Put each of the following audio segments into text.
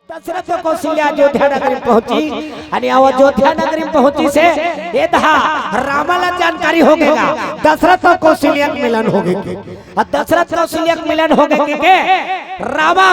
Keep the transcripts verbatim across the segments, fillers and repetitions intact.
दशरथ अउ कौशल्या अयोध्या नगरी पहुंची। अने अउ अयोध्या नगरी पहुंचिस हे, एदहा रामा ला जानकारी होगे गा, दशरथ अउ कौशल्या के मिलन होगे। अउ दशरथ कौशल्या के मिलन होगे के, के रामा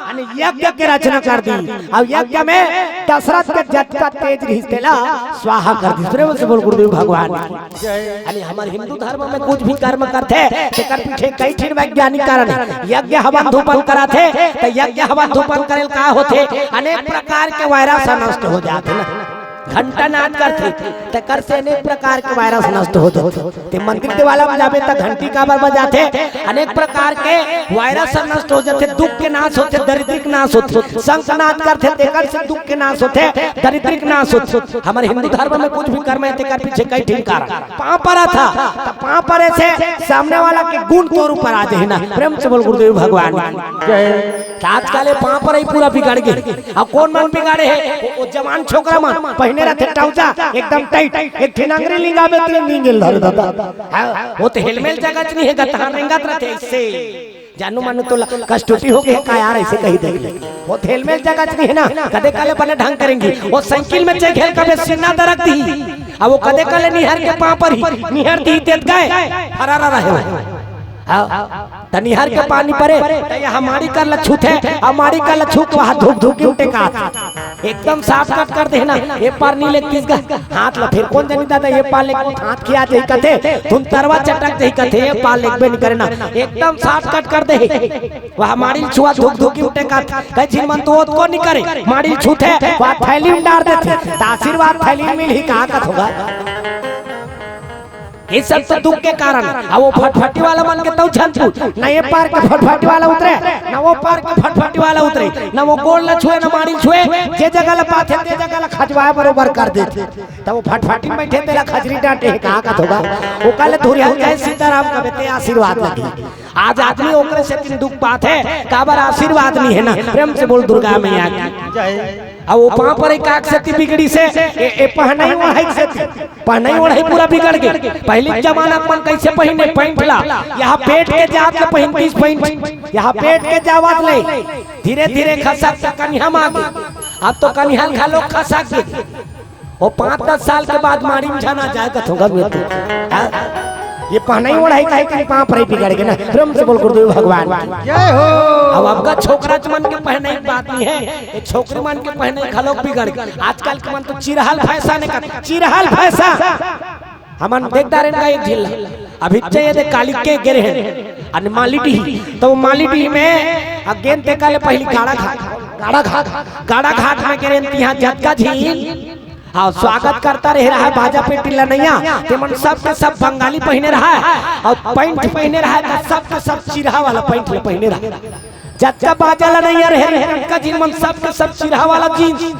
अने यज्ञ के रचना कर दी। अउ यज्ञ में दशरथ के जतका तेज रहिस तेला स्वाहा कर दी। प्रेम से बोल गुरुदेव भगवान की। अरे, हमर हिंदू धर्म में कुछ भी कर्म करथे, तेकर पीछे कई ठिन वैज्ञानिक कारण हे। यज्ञ हवन धूपन कराथे, त यज्ञ हवन धूपन करे ल का होथे? अनेक प्रकार के वायरस ह नष्ट हो जाथे ना। घंटा नाद करथे, तेकर से अनेक प्रकार के वायरस नष्ट हो जाथे। ते मंदिर देवाला म जाबे, त घंटी काबर बजाथे? अनेक प्रकार के वायरस ह नष्ट हो जाथे, दुख के नाश होथे, दरिद्री के नाश होथे। शंख नाद करथे, तेकर से दुख के नाश होथे, दरिद्री के नाश होथे। हमर हिंदू धर्म में कुछ भी कर्म हे, तेकर पीछे कई ठिन कारण। पाँव परत हस, त पाँव परे से सामने वाला के गुण तोर ऊपर आ जाही ना। प्रेम से बोल गुरुदेव भगवान की। जय। त आजकल ये पाँव परई पूरा बिगड़ गे। अउ कोन मन बिगाड़े हे? वो, वो जवान छोकरा मन पहिने रथे trouser एकदम tight, एक ठिन अंगरी लिंगाबे त नींगे ल धरे दादा। हाँ, वो तो हेलमेल जगह च नइ हे, गतहार रेंगत रथे अइसे। जानू मानू तो ला-, कस्तूरी होगे हे का यार, अइसे कहि देथे। वो हेलमेल जगह च नइ हे ना, कदे काले बने ढंग करेंगी। वो साइकिल में चढ़ गेल कबे सीना दरक दिही। अब वो कदे काले निहर के पाँव परही, निहर दिही तेत गए, फरारा रहे हो। हाँ, त निहर के पानी परे, त ये हमारी कर ल छूथे, हमारी कर ल छू के वहाँ धुक धुक के उठे का। एकदम shortcut कर दे ना, ये पार नइ लेगतिस गा। हाथ ल फेर कोन जनी दादा, ये पार लेग हाथ खिया जाही कथे, तुम तरवा चटक जाही कथे, ये पार लेगबे नइ करे ना। एकदम shortcut कर दे। वह माड़ी ल छुआ धुक धुक के उठे का, कई झिन मन तो ओतको नइ करे, माड़ी ल छूथे, वह थैली म डार देथे, त आशीर्वाद थैली म मिलही का कथों गा। ये सब तो दुख के कारण हे। अब वो फटफटी वाला मन के तउ झन पूछ, ना ये पार के फटफटी वाला उतरे, ना वो पार के फटफटी वाला उतरे, ना वो गोड़ ल छुए, ना माड़ी ल छुए, जे जगह ल पाथे, ते जगह ल खजवाए बरोबर कर देथे। त वो फटफटी म बइठे तेला खजरी डांटे हे, का कथों गा? वो काले धुरिया जाए सीताराम कबे ते आशीर्वाद लगी। आज आदमी ओकरे सेती दुख पाथे, काबर आशीर्वाद नइ हे ना। प्रेम से बोल दुर्गा मैया की। जय। अब वो पाँव परई काक सेती बिगड़िस हे, ए, ए पहनई ओढ़ई सेती। पहनई ओढ़ई पूरा बिगड़ गे। पहिली के जमाना के मन कइसे पहिने पैंट ला, यहाँ पेट के जात ले पहिनतिस पैंट, यहाँ पेट के जावत ले धीरे धीरे खसक त कनिहा म आगे। अब तो कनिहा घलो खसक गे। वो पाँच दस साल के बाद माड़ी म झन आ जाए कथों गा मैं तो। हाँ? ये पहनई ओढ़ई काहे के पाँव परई बिगड़ गे ना। प्रेम से बोल गुरुदेव भगवान की। जय हो। अब अबका छोकरा मन के पहनई के बात नइ हे, ये छोकरी मन के पहनई घलो बिगड़ गे। आजकल के मन तो चिरहल fashion हे का, चिरहल fashion। हमन देख डारेन गा एक झिन ला। अभी च ये दे काली के गे रहेन, अने मालीडीह, त वो मालीडीह में अ गेंद ते काले पहिली गाड़ा घाट, गाड़ा घाट, गाड़ा घाट में गे रहेन, तिहाँ जतका झिन हाँ, स्वागतकर्ता रहे रहय, बाजा पेटी लनइया, तेमन सब के सब बंगाली पहिने रहय, अउ पैंट पहिने रहय, त सब के सब चिरहा वाला पैंट ल पहिने रहय। जतका बाजा लनइया रहे, रहे, उनका जिन मन सब के सब चिरहा वाला जींस।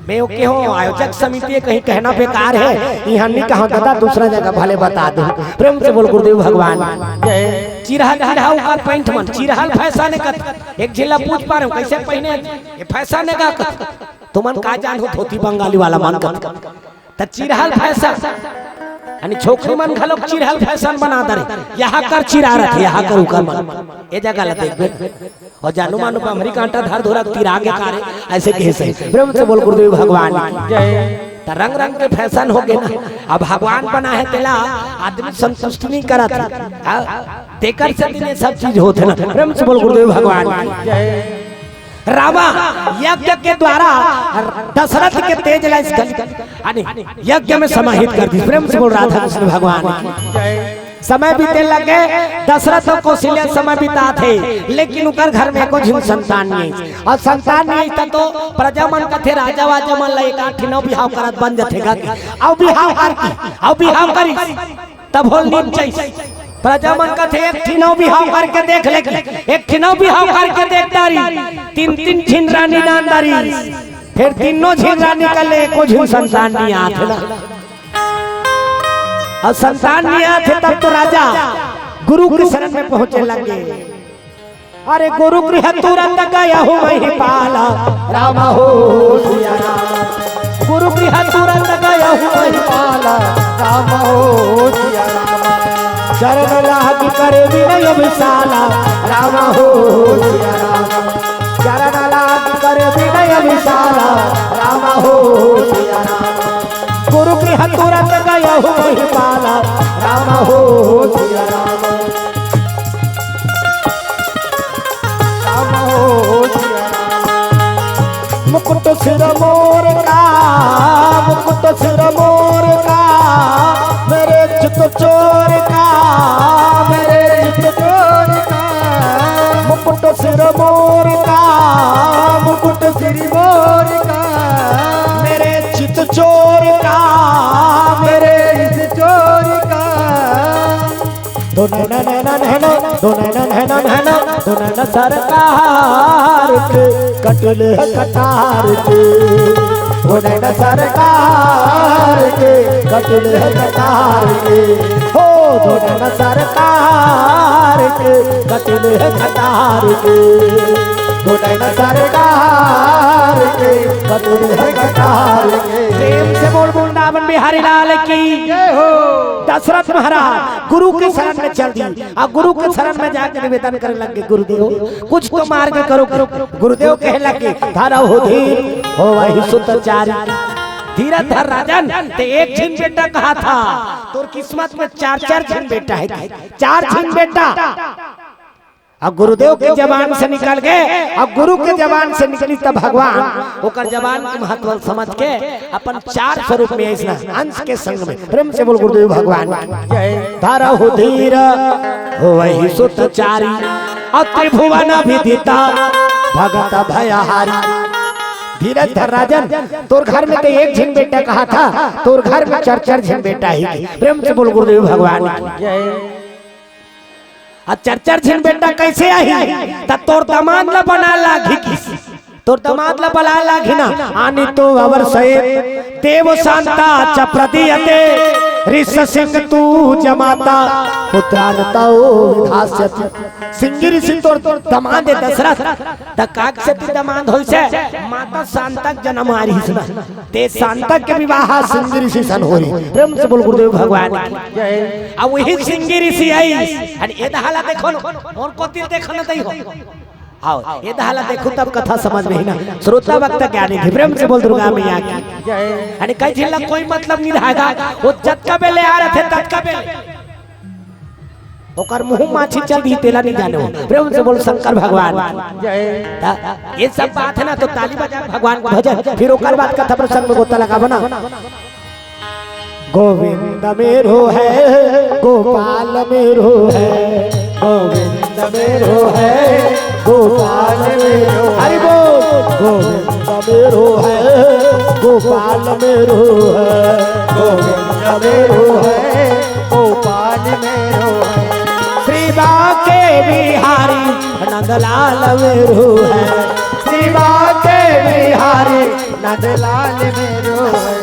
मैं ओ केहों, आयोजक समिति कहीं कहना बेकार हे, इहाँ नइ कहँव दादा, दूसरा जगह भले बता देहूँ। प्रेम से बोल गुरुदेव भगवान। जय। चिरहा, चिरहा ओकर पैंट मन, चिरहा ल fashion हे कथे। एक झिन ल पूछ पारेंव, कइसे पहिने? ये fashion हे का कथे? तुमन का जानहू धोती बंगाली वाला मन कथे। त चिरहा ल fashion, यानी छोकरी मन घलोक चिरहा ल fashion बना डरे। यहाँ कर चिरहा रथे, यहाँ कर उकर मन। ए जगह ल देखबे। अउ जानू मानू बमरी कांटा धर धुरा तिरा के कारे, अइसे कहे से। प्रेम से बोल गुरुदेव भगवान की। जय। त रंग रंग के fashion होगे ना। अब भगवान बनाहे तेला आदमी संतुष्ट नइ करत हे। हाँ? तेकर सेती ये सब चीज होथे ना। प्रेम से बोल गुरुदेव भगवान की। जय। रावण यज्ञ के द्वारा दशरथ के तेज ला इस गल-, यानी यज्ञ में समाहित कर दिस। प्रेम से बोल राधा कृष्ण भगवान की। समय बीते लगे, दशरथ अउ कौशल्या समय बिताथे, लेकिन उकर घर में एको झिन संतान नइ हे। अउ संतान नइ हे त तो प्रजा मन कथे राजा वाजा मन ला एक आठ ठिन अउ बिहाव करत बन जथे गा। अउ बिहाव करके, अउ बिहाव करिस। तब होल नींद जाइस। प्रजा मन कथे, "एक ठिन अउ बिहाव करके देख ले, एक ठिन अउ बिहाव करके देख डारी।" तीन तीन झिन रानी नान डारी। फेर तीनों झिन रानी कर ले, एको झिन संतान नइ आथे ना। अउ संतान नइ आथे, तब तो राजा गुरु के शरण में पहुंचे लगे। अरे गुरु गृह तुरंत गयहु महिपाल, राम हो सिया राम। गुरु गृह तुरंत गयहु महिपाल, राम हो सिया राम। चरण लाग करे विनय विशाल, राम हो सिया राम। चरण लाग विनय विशाला राम हो सिया राम। गुरु गृह तुरत गयहु महिपाला राम हो सिया राम। राम हो सिया राम। मुकुट सिर मोर का, मुकुट सिर मोर का, मेरे चित चोर का, मेरे चित चोर का। मुकुट सिर मोर का, मुकुट सिर मोर का, मेरे चित चोर का, मेरे चित चोर का। दो नैना नैना नैना, दो नैना नैना नैना, दो नैना सरकार के कटले कटार के। दो नैना सरकार के कटले कटार के। हो दो नैना सरकार के कटले कटार के। दो नैना सरकार के कटले कटार के। प्रेम से बोल वृंदावन बिहारी लाल की जय हो। दशरथ महाराज गुरु के शरण में चल दी। आ गुरु के शरण में जाके निवेदन करे लग गे, "गुरुदेव, कुछ तो मार्ग करो।" गुरुदेव कहे लग गे, "धरहु धीर होवहि सुत चारी।" धीरज धर राजन, ते एक झिन बेटा कहा था, तोर किस्मत में चार चार झिन बेटा हे, चार झिन बेटा। अब गुरुदेव के जबान से निकल गे, अब गुरु के जबान से निकली तब भगवान ओकर जबान के महत्व समझ के अपन चार स्वरूप में ऐसा अंश के संग में प्रेम से बोल गुरुदेव भगवान की। धरहु धीर होवहि सुत चारी, अउ त्रिभुवन विदित भगत भयहारी। धीरज धर राजन, तोर घर में तो एक झिन बेटा कहा था, तोर घर में चार चार झिन बेटा हे। प्रेम से बोल गुरुदेव भगवान की। अब चार चार झिन बेटा कैसे आही? त तोर दमांद ला बना लागी किस, तोर दमांद ला बना लागी ना। आनी तो अवर सहित देव शांता च प्रदीयते, ऋष सिंह तू जमाता पुत्रान तौ विधास्यति। सिंगी ऋषि तोर, तोर दमांद हे दशरथ, त काग से ती दमांद होइसे, माता शांता के जनम आरिस ना। ते शांता के विवाह सिंगी ऋषि सन होही। प्रेम से बोल गुरुदेव भगवान की। अब वही सिंगी ऋषि आई, अरे ये दहाला देखो न, और कोतिल देखो न तई हो। आओ, ये दहाला देखो तब कथा समझ में ही ना। श्रोता वक्ता ज्ञानी थी, प्रेम से बोल दुर्गा मैया की। अरे कई झिल्ला कोई मतलब नहीं रहेगा, वो जतका बेले आ रहे थे ततका बेले। ओकर मुंह माछी चल दी, तेला नहीं जाने हो। प्रेम से बोल शंकर भगवान की। त ये सब बात है ना, तो ताली बजा भगवान को भजन, फिर ओकर बाद कथा प्रसंग में गोता लगाबो ना। गोविंद मेरो है, गोपाल मेरो है, गोविंद मेरो है, गोपाल मेरो है। हरि बोल। गोविंद मेरो है, गोपाल मेरो है, गोविंद मेरो है, गोपाल मेरो है। श्री बांके बिहारी नंदलाल मेरो है, श्री बांके बिहारी नंदलाल मेरो है।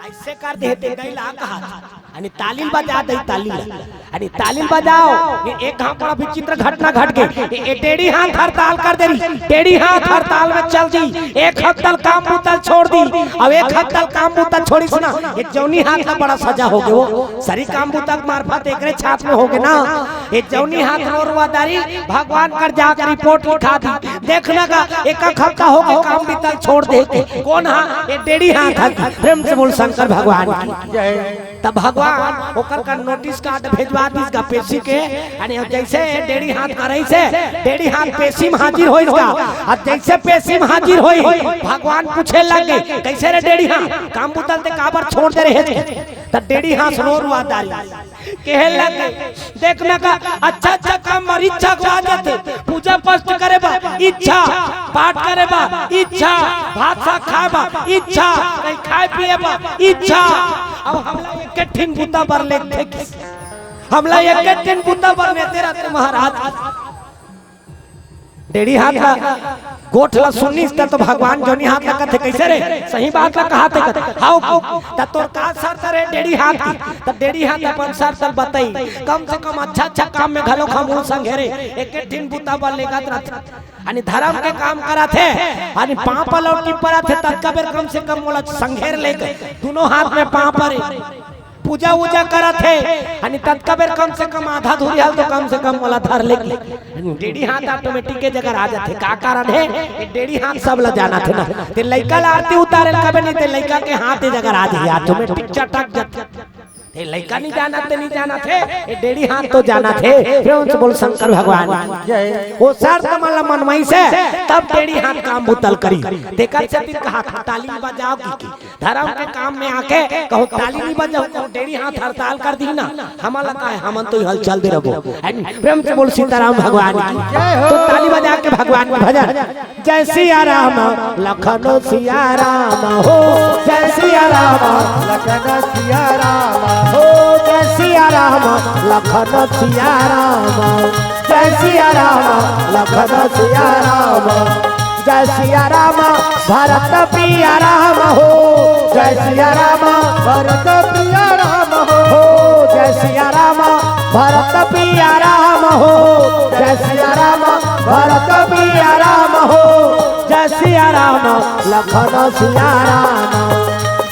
ऐसे कर देते गैला कहा था। अने तालिल बजा दे, तालिल। अने तालिल बजाओ। ये एक घाव बड़ा विचित्र घटना घट गे। ये, ये टेढ़ी हाथ हड़ताल कर दे रही। टेढ़ी हाथ हड़ताल में चल दी। एक हफ्ता काम बुतल छोड़ दी। अब एक हफ्ता काम बुतल छोड़ी सुना। ये जौनी हाथ ला बड़ा सजा हो गए वो। सरी काम बुतल मार्फत एकरे छात में हो गए ना। ये जौनी हाथ रो रुआदारी भगवान कर जाकर रिपोर्ट लिखा दी। देखना का एक हफ्ता हो गए काम बुतल छोड़ दे के। कौन हा? ये टेढ़ी हाथ है। प्रेम से बोल शंकर भगवान की। तब भगवान ओकर का नोटिस कार्ड भेजवा दिस का पेशी के। अरे जैसे टेढ़ी हाथ करई से, टेढ़ी हाथ पेशी में हाजिर होइस का। अब जैसे पेशी में हाजिर होई, भगवान पूछे लगे, "कैसे रे टेढ़ी हाथ, काम बुतल ते काबर छोड़ दे रहे थे?" तब टेढ़ी हाथ रो रुआ दारी कहे लगे, देखना का अच्छा अच्छा काम बर इच्छा को आ जाते। पूजा पाठ करे बा इच्छा, पाठ करे बा इच्छा, भात साग खाए बा इच्छा, कहीं खाए पिए बा इच्छा। अब हमला एक ठिन बुता बर लेते, हमला एक ठिन बुता बर लेते रहते महाराज। टेढ़ी हाथ ला, गोठ ला सुनिस त तो भगवान जोनी हाथ ला कथे, "कैसे रे? सही बात ला कहा थे कथे।" "हाउ।" "त तोर का शर्त रे टेढ़ी हाथ की?" त टेढ़ी हाथ अपन शर्त ला बताई, "कम से कम अच्छा अच्छा काम में घलो हम संघेरे, एक एक ठिन बुता बर लेगत रथे, यानी धर्म के काम करत हे, यानी पाँव पलौटी परत हे, ततका बेर कम से कम मोला संघेर लेके दोनों हाथ में पाँव परे।" पूजा वूजा करत हे, अनी ततका बेर कम से कम आधा धूरी हल तो कम से कम मोला धर लेगी। डेढ़ी हाथ automatic के जगह आ जाथे। का कारण हे? ये डेढ़ी हाथ सब ला जानत हे ना। ते लइका ला आरती उतारे ल कबे नहीं, ते लइका के हाथ ये जगह आ जाही, automatic चटक जाथे। ते लइका नहीं जानत, ते नहीं जानत हे, ये डेढ़ी हाथ तो जानत हे। प्रेम से बोल शंकर भगवान की। जय। वो शर्त मन ला मनवाइस हे, तब डेढ़ी हाथ काम बुता ल करी। तेकर सेती कहा था, ताली बजाओ की, की। धरम के काम में आके कहूँ ताली नहीं बजाहू, कहूँ डेढ़ी हाथ हड़ताल कर दी ना, हमन ला का हे, हमन तो हल चल दे रबो। है नी? प्रेम से बोल सीताराम भगवान की। जय हो। तो ताली बजा के भगवान के भजन। जय सिया राम लखन सिया राम हो, जय सिया राम लखन सिया राम हो, जय सिया राम लखन सिया राम, जय सिया राम लखन सिया राम। जय सिया राम भरत पिया राम हो, जय सिया राम भरत पिया राम हो, जय सिया राम भरत पिया राम हो, जय सिया राम भरत पिया राम हो, जय सिया राम लखन सिया राम,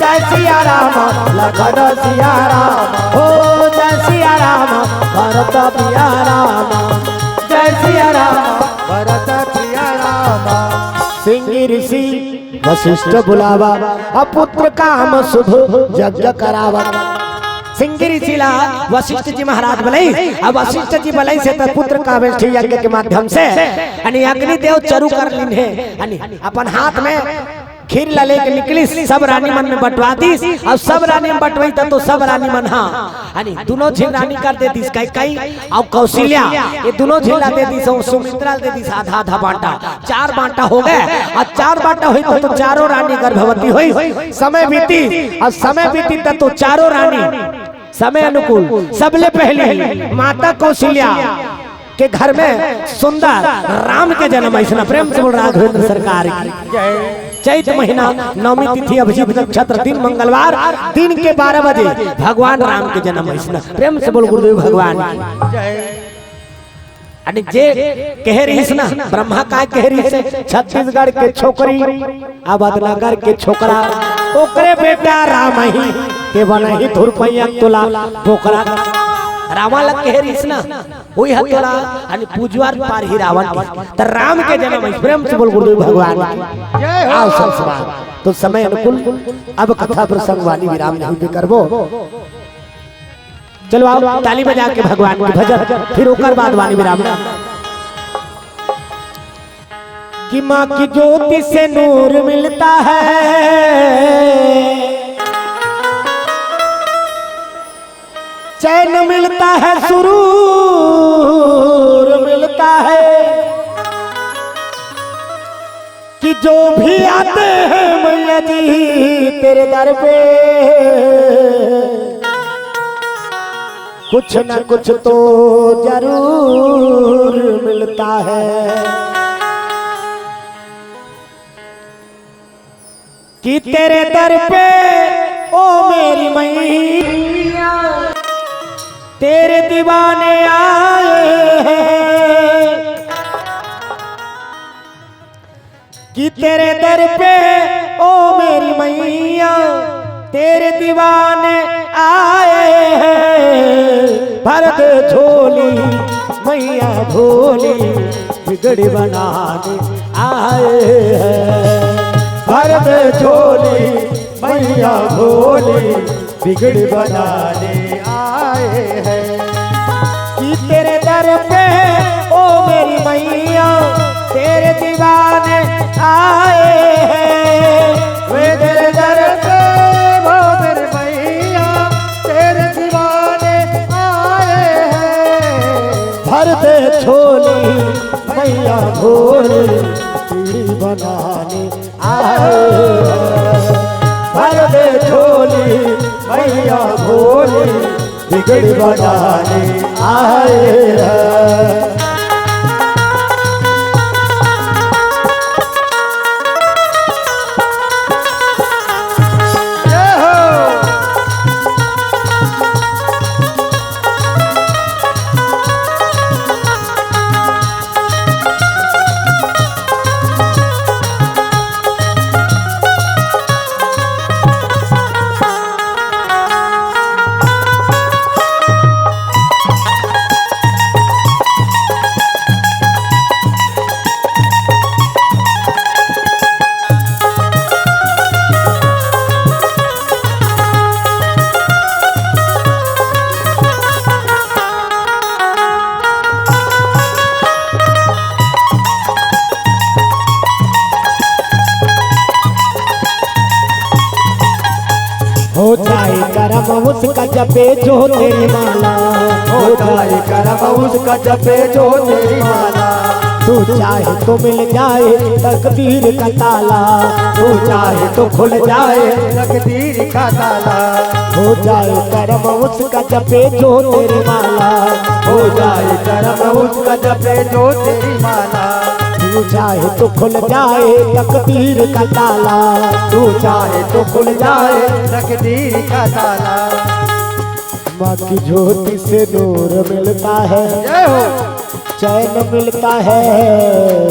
जय सिया राम लखन सिया राम हो, जय सिया राम भरत पिया राम, जय सिया राम भरत पिया राम। सिंगी ऋषि वशिष्ठ बुलावा, अब पुत्र काम शुभ यज्ञ करावा। सिंगी ऋषि ला वशिष्ठ जी महाराज बलइस, अब वशिष्ठ जी बलइस हे त पुत्र कामेष्ठी यज्ञ के माध्यम से, यानी अग्निदेव चरु कर लीन हे, यानी अपन हाथ में खीर ला लेके निकलिस, सब रानी मन में बंटवा दिस। अब सब रानी में बंटवाइस त तो सब रानी मन, हाँ, यानी दुनों झिन रानी कर दे दिस, कैकई अउ कौशल्या, ये दुनों झिन ला दे दिस, अउ सुमित्रा ला दे दिस आधा आधा बांटा। चार बांटा हो गे, अउ चार बांटा होइस त तो चारों रानी गर्भवती होइस। समय बीतिस, अउ समय बीतिस त तो चारों रानी समय अनुकूल, सबले पहली माता कौशल्या के घर में सुंदर राम के जनम अइसना। प्रेम से बोल राघवेंद्र सरकार की। जय। चैत महीना नवमी तिथि अभिजीत नक्षत्र दिन मंगलवार दिन के बारह बजे भगवान राम के जनम अइसना। प्रेम से बोल गुरुदेव भगवान की। जय। अने जे कहे रहिस ना, ब्रह्मा काय कहे रहिस हे, छत्तीसगढ़ के छोकरी, अवधनगर के छोकरा, ओकरे बेटा राम ही, के बनही धुरपैया तोला बोकरा। रामा ला कहे रहिस ना, ओही ह तोला, अने पूजवार पारही रावण के। त राम के जनम हे, प्रेम से बोल गुरुदेव भगवान की। जय हो। आओ सब समान। तो समय अनुकूल, अब कथा प्रसंग वाली विराम नहीं भी करबो। चलो आओ, ताली बजा के भगवान के भजन, फिर ओकर बाद वाणी विराम। कि माँ की ज्योति से नूर मिलता है, चैन मिलता है, सुरूर मिलता है। कि जो भी आते हैं मैया जी तेरे दर पे, कुछ न कुछ तो जरूर मिलता है। कि तेरे दर पे ओ मेरी मैया, तेरे दीवाने आए हैं। कि तेरे दर पे ओ मेरी मैया, तेरे दीवाने आए हैं। भर दे झोली मैया भोली, बिगड़ी बनाने आए हैं। भर दे झोली मैया भोली, बिगड़ी बनाने आए हैं। कि तेरे दर पे ओ मेरी मैया, तेरे दीवाने आए हैं। वे तेरे दर पे ओ मेरी मैया, तेरे दीवाने आए हैं। भर दे झोली मैया भोली, बिगड़ी बनाने आए हैं। भर दे झोली मैया भोली, बिगड़ी बनाने आए हैं। जय हो। उसका जपे जो तेरी माला। हो जाए करम उसका जपे जो तेरी माला। तू चाहे तो मिल जाए तकदीर का ताला। तू चाहे तो खुल जाए तकदीर का ताला। हो जाए करम उसका जपे जो तेरी माला। हो जाए करम उसका जपे जो तेरी माला। तू चाहे तो खुल जाए तकदीर का ताला। तू चाहे तो खुल जाए तकदीर का ताला। माँ की ज्योति से नूर मिलता है, जय हो। चैन मिलता है,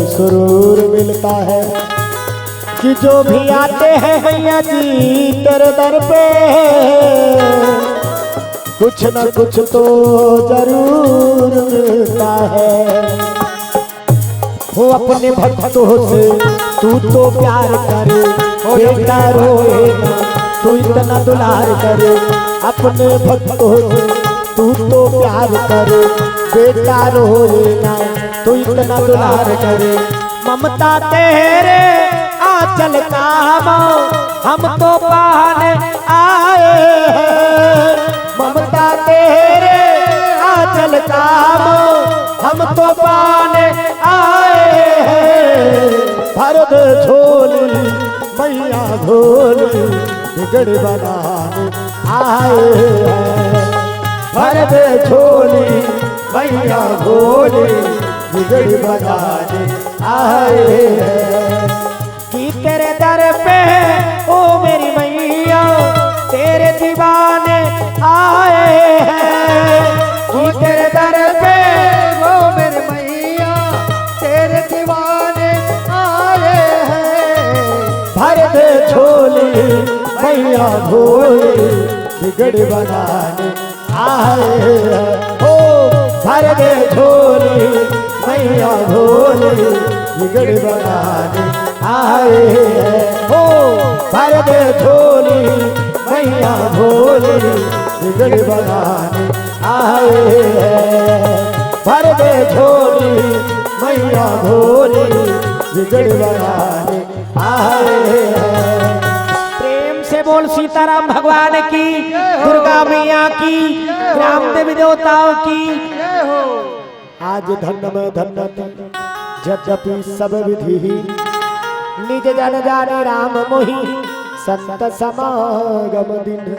सुरूर मिलता है। कि जो भी आते हैं मैया जी तेरे दर पे, कुछ न कुछ तो जरूर मिलता है। हो अपने भक्तों से तू तो प्यार करे, बेटा रोए ना, तू इतना दुलार करे। अपने भक्तों से तू तो प्यार करे, बेटा रोए ना, तू इतना दुलार करे। ममता तेरे आंचल का मो हम तो पाने आए हैं। ममता तेरे आंचल का मो हम तो पाने आए हैं। भर दे झोली मैया भोली, बिगड़ बनाने आए हैं। भर दे झोली मैया भोली, बिगड़ बनाने आए हैं। कि तेरे दर पे ओ मेरी मैया, तेरे दीवाने आए हैं। कि तेरे दर पे ओ मेरी मैया, तेरे दीवाने आए हैं। भर दे झोली मैया भोली, बिगड़ बनाने आए हैं। हो भर दे झोली मैया भोली, बिगड़ बनाने आए हैं। हो भर दे झोली मैया भोली, बिगड़ बनाने आए हैं। भर दे झोली मैया भोली, बिगड़ बनाने आए हैं। प्रेम से बोल सीताराम भगवान की, दुर्गा मैया की, ग्राम देवी देवताओं की। आज धन्य में धन्य थी, जद्यपि सब विधि ही, निज जन जाने राम मोहि, संत समागम दिन।